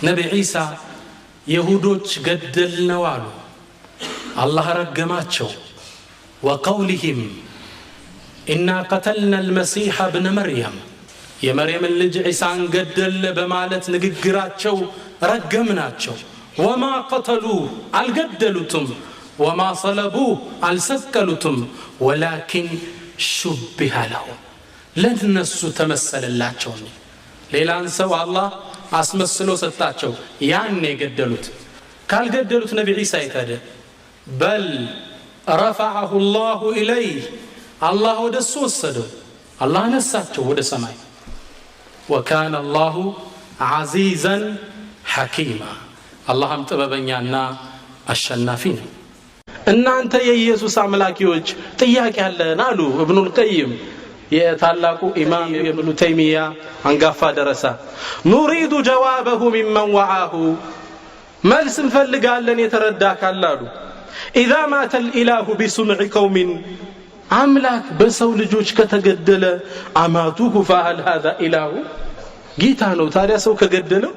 ነቢ ዒሳ የሁዶች ገደልነው አሉ። አላህ ረገማቸው። وقولهم إنا قتلنا المسيح ابن مريم፣ የመርየምን ልጅ ዒሳን ገደልን በማለት ንግግራቸው ረገምናቸው። وما قتلوه አልገደሉትም፣ وما صلبوه አልሰቀሉትም፣ ولكن شبه لهم ለእነሱ ተመሰለላቸው። ሌላን ሰው አላህ አስመስሎ ሰጣቸው። ያን የገደሉት ካልገደሉት ነቢ ዒሳ የታደ? بل رفعه الله إليه አላህ ወደ እሱ ወሰደው። አላህ ነሳቸው ወደ ሰማይ። وكان الله عزيزا حكيما አላህም ጥበበኛና አሸናፊ ነው። እናንተ የኢየሱስ አምላኪዎች ጥያቄ አለን አሉ እብኑል ቀይም፣ የታላቁ ኢማም የኢብኑ ተይሚያ አንጋፋ ደረሳ። نريد جوابه ممن وعاه መልስ እንፈልጋለን የተረዳ ካለ አሉ። إذا مات الإله بصنع قوم አምላክ በሰው ልጆች ከተገደለ أماتوه فهل هذا إله ጌታ ነው ታዲያ ሰው ከገደለው?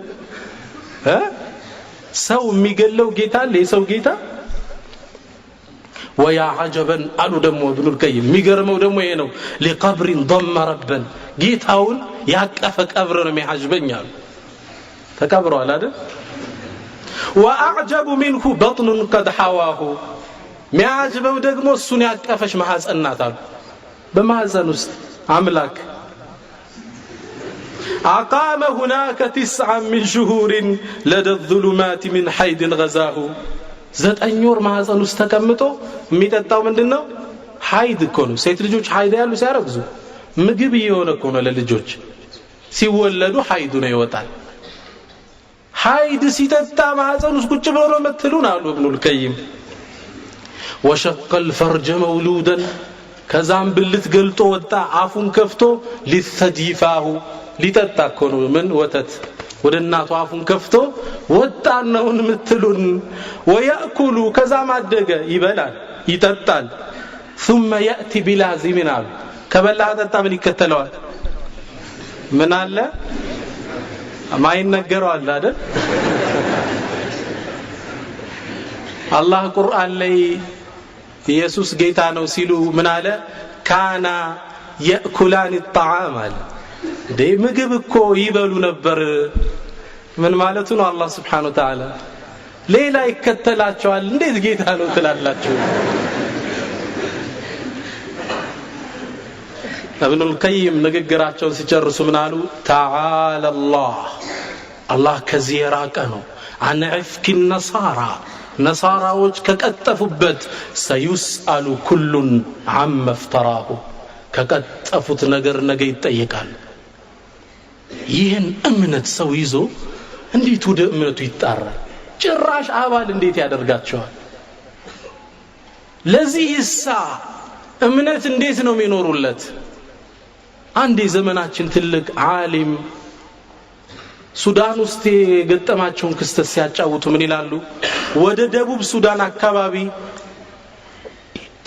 ሰው የሚገለው ጌታ አለ? የሰው ጌታ? ويا عجبا አሉ ደግሞ እብኑል ቀይም፣ የሚገርመው ደግሞ ይሄ ነው። لقبر ضم ربا ጌታውን ያቀፈ ቀብር ነው የሚያጅበኝ አሉ። ተቀብረዋል አይደል? وأعجب منه بطن قد حواه የሚያጅበው ደግሞ እሱን ያቀፈች ማሐፀን ናት አሉ። በማሐፀን ውስጥ አምላክ أقام هناك 9 من شهور لدى الظلمات من حيض غزاه 9 ወር ማህፀን ውስጥ ተቀምጦ የሚጠጣው ምንድን ነው? ሀይድ እኮ ነው። ሴት ልጆች ሀይድ ያሉ ሲያረግዙ ምግብ እየሆነ እኮ ነው ለልጆች። ሲወለዱ ሀይዱ ነው ይወጣል። ሀይድ ሲጠጣ ማህፀን ውስጥ ቁጭ ብሎ ነው የምትሉን አሉ እብኑል ቀይም። وشق الفرج مولودا ከዛም ብልት ገልጦ ወጣ አፉን ከፍቶ للثدي فاه ሊጠጣ እኮ ነው። ምን ወተት ወደ እናቱ አፉን ከፍቶ ወጣ ነውን ምትሉን? ويأكل ከዛም አደገ፣ ይበላል፣ ይጠጣል። ثم يأتي بلازم አሉ። ከበላ ጠጣ ምን ይከተለዋል? ምን አለ ማይነገረው አለ አይደል? አላህ ቁርአን ላይ ኢየሱስ ጌታ ነው ሲሉ ምን አለ? كانا يأكلان الطعام አለ። እንዴ ምግብ እኮ ይበሉ ነበር። ምን ማለቱ ነው? አላህ سبحانه وتعالى ሌላ ይከተላቸዋል፣ እንዴት ጌታ ነው ትላላችሁ? እብኑል ቀይም ንግግራቸውን ሲጨርሱ ምን አሉ? تعالى الله አላህ ከዚህ የራቀ ነው። عن إفك النصارى ነሳራዎች ከቀጠፉበት سيسأل كل عما افتراه ከቀጠፉት ነገር ነገ ይጠየቃል። ይህን እምነት ሰው ይዞ እንዴት ወደ እምነቱ ይጣራል? ጭራሽ አባል እንዴት ያደርጋቸዋል? ለዚህ እሳ እምነት እንዴት ነው የሚኖሩለት? አንድ የዘመናችን ትልቅ ዓሊም ሱዳን ውስጥ የገጠማቸውን ክስተት ሲያጫውቱ ምን ይላሉ? ወደ ደቡብ ሱዳን አካባቢ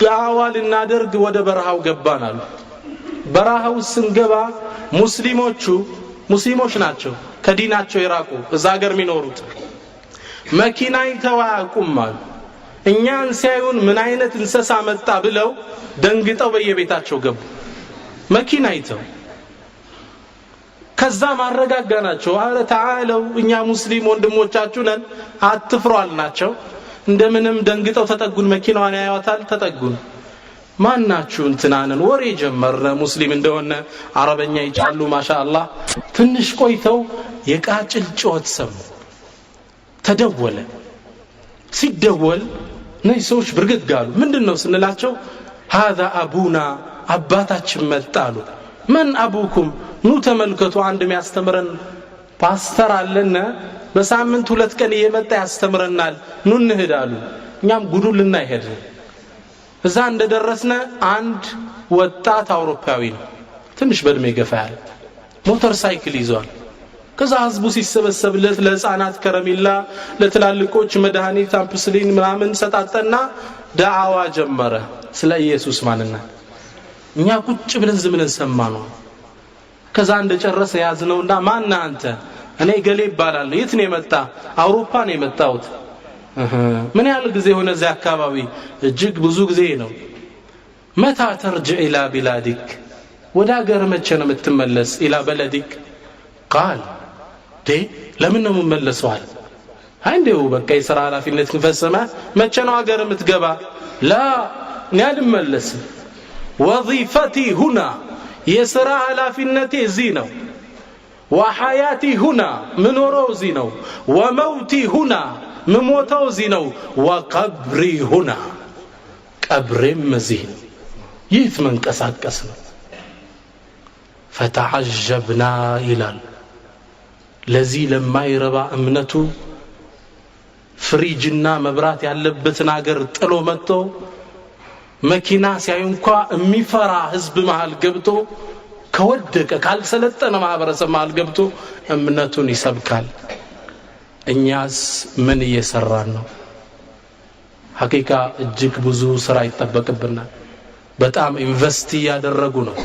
ዳዕዋ ልናደርግ ወደ በረሃው ገባን አሉ። በረሃው ስንገባ ሙስሊሞቹ ሙስሊሞች ናቸው፣ ከዲናቸው የራቁ እዛ ሀገር የሚኖሩት መኪና አይተው አያውቁም አሉ። እኛን ሲያዩን ምን አይነት እንስሳ መጣ ብለው ደንግጠው በየቤታቸው ገቡ። መኪና አይተው። ከዛ ማረጋጋናቸው። አረ ተዓለው እኛ ሙስሊም ወንድሞቻችሁ ነን አትፍሩ አልናቸው። እንደምንም ደንግጠው ተጠጉን። መኪናዋን ያዩዋታል፣ ተጠጉን። ማናችሁ እንትናንን ወሬ ጀመረ። ሙስሊም እንደሆነ አረበኛ ይጫሉ ማሻአላህ። ትንሽ ቆይተው የቃጭል ጩኸት ሰሙ። ተደወለ። ሲደወል እነዚህ ሰዎች ብርግግ አሉ። ምንድነው ስንላቸው هذا أبونا አባታችን መጣ አሉ። من أبوكم ኑ ተመልከቱ፣ አንድ የሚያስተምረን ፓስተር አለና በሳምንት 2 ቀን እየመጣ ያስተምረናል፣ ኑ እንሂድ አሉ። እኛም ጉዱን ልናይ ሄድን። እዛ እንደደረስነ አንድ ወጣት አውሮፓዊ ነው፣ ትንሽ በእድሜ ገፋ ያለ፣ ሞተር ሳይክል ይዟል። ከዛ ህዝቡ ሲሰበሰብለት ለህፃናት ከረሜላ፣ ለትላልቆች መድኃኒት አምፕስሊን ምናምን ሰጣጠና ዳዕዋ ጀመረ ስለ ኢየሱስ ማንነት። እኛ ቁጭ ብለን ዝም ብለን ሰማነው። ከዛ እንደጨረሰ ያዝነውና ማን አንተ? እኔ ገሌ ይባላል። የት ነው የመጣ? አውሮፓ ነው የመጣሁት። ምን ያህል ጊዜ ሆነ እዚያ አካባቢ? እጅግ ብዙ ጊዜ ነው። متى ترجع إلى بلادك? ወደ ሀገር መቼ ነው የምትመለስ? إلى بلدك? قال ለምን ነው የምመለሰው አለ። አይ እንዲሁ በቃ የሥራ ኃላፊነት ፈጽመህ መቼ ነው ሀገር የምትገባ? لا፣ እኔ አልመለስም። وظيفتي هنا፣ የሥራ ኃላፊነቴ እዚህ ነው። وحياتي هنا፣ ምኖረው እዚህ ነው። وموتي هنا፣ ምሞተው እዚህ ነው። وقبري هنا፣ ቀብሬም እዚህ ነው። ይህ መንቀሳቀስ ነው። فتعجبنا ይላል። ለዚህ ለማይረባ እምነቱ ፍሪጅና መብራት ያለበትን አገር ጥሎ መጥቶ፣ መኪና ሲያዩ እንኳ የሚፈራ ህዝብ መሃል ገብቶ፣ ከወደቀ ካልሰለጠነ ማህበረሰብ መሃል ገብቶ እምነቱን ይሰብካል። እኛስ ምን እየሰራን ነው? حقيقة እጅግ ብዙ ስራ ይጠበቅብናል። በጣም invest እያደረጉ ነው።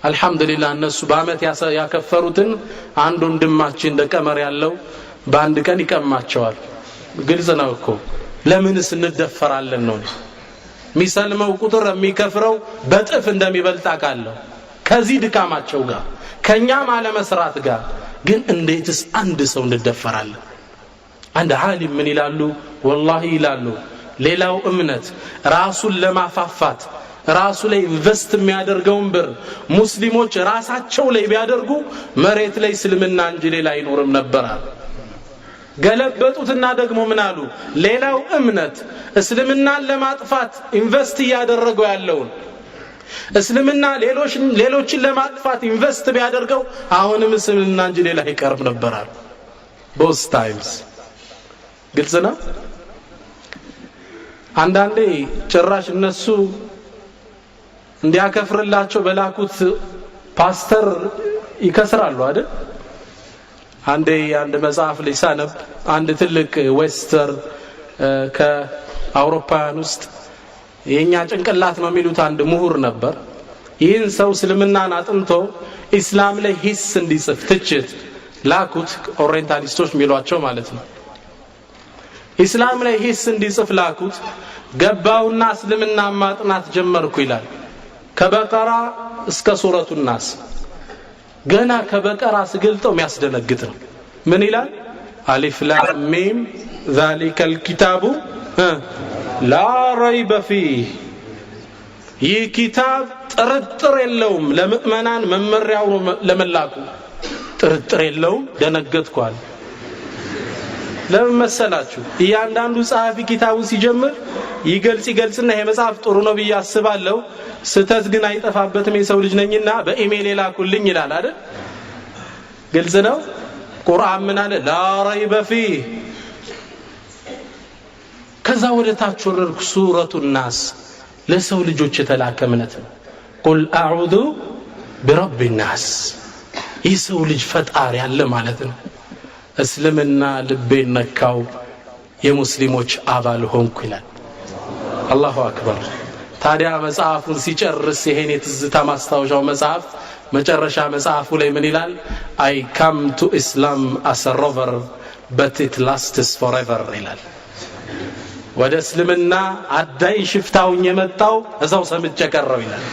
አልহামዱሊላህ፣ እነሱ በአመት ያከፈሩትን አንድ ወንድማችን እንደ ቀመር ያለው በአንድ ቀን ይቀማቸዋል። ግልጽ ነው እኮ። ለምንስ እንደፈራለን ነው። የሚሰልመው ቁጥር የሚከፍረው በጥፍ እንደሚበልጥ አውቃለሁ። ከዚህ ድካማቸው ጋር፣ ከኛም አለመስራት ጋር ግን እንዴትስ አንድ ሰው እንደፈራለን? አንድ ዓሊም ምን ይላሉ? ወላሂ ይላሉ፣ ሌላው እምነት ራሱን ለማፋፋት ራሱ ላይ invest የሚያደርገውን ብር ሙስሊሞች ራሳቸው ላይ ቢያደርጉ መሬት ላይ እስልምና እንጂ ሌላ አይኖርም ነበራል። ገለበጡትና ደግሞ ምን አሉ? ሌላው እምነት እስልምናን ለማጥፋት invest እያደረገው ያለውን እስልምና ሌሎችን ለማጥፋት invest ቢያደርገው አሁንም እስልምና እንጂ ሌላ አይቀርም ነበራል። Both times ግልጽ ነው። አንዳንዴ ጭራሽ እነሱ እንዲያከፍርላቸው በላኩት ፓስተር ይከስራሉ አይደል? አንዴ አንድ መጽሐፍ ላይ ሳነብ አንድ ትልቅ western ከአውሮፓውያን ውስጥ የኛ ጭንቅላት ነው የሚሉት አንድ ምሁር ነበር። ይህን ሰው እስልምናን አጥንቶ ኢስላም ላይ ሂስ እንዲጽፍ፣ ትችት ላኩት። Orientalist ኦች የሚሏቸው ማለት ነው። ኢስላም ላይ ሂስ እንዲጽፍ ላኩት። ገባውና እስልምና ማጥናት ጀመርኩ ይላል። ከበቀራ እስከ ሱረቱ ናስ። ገና ከበቀራ ስገልጠው የሚያስደነግጥ ነው። ምን ይላል? ألف لام ميم ذلك الكتاب لا ريب فيه፣ ይህ ኪታብ ጥርጥር የለውም፣ ለምእመናን መመሪያው ለመላኩ ጥርጥር የለውም። ደነገጥኳል። ለምን መሰላችሁ? እያንዳንዱ ጸሐፊ ኪታቡን ሲጀምር ይገልጽ ይገልጽና ይሄ መጽሐፍ ጥሩ ነው ብዬ አስባለሁ፣ ስህተት ግን አይጠፋበትም፣ የሰው ልጅ ነኝና በኢሜይል የላኩልኝ ይላል አይደል? ግልጽ ነው። ቁርአን ምን አለ? لا ريب فيه። ከዛ ወደ ታች ወረድኩ። ሱረቱ ናስ ለሰው ልጆች የተላከ እምነት ነው። قل أعوذ برب الناس፣ የሰው ልጅ ፈጣሪ አለ ማለት ነው። እስልምና ልቤን ነካው፣ የሙስሊሞች አባል ሆንኩ ይላል። الله أكبر። ታዲያ መጽሐፉን ሲጨርስ፣ ይሄን የትዝታ ማስታወሻው መጽሐፍ መጨረሻ መጽሐፉ ላይ ምን ይላል? "I come to Islam as robber, but it lasts forever" ይላል። ወደ እስልምና አዳኝ ሽፍታውኝ የመጣው እዛው ሰምቼ ቀረው ይላል።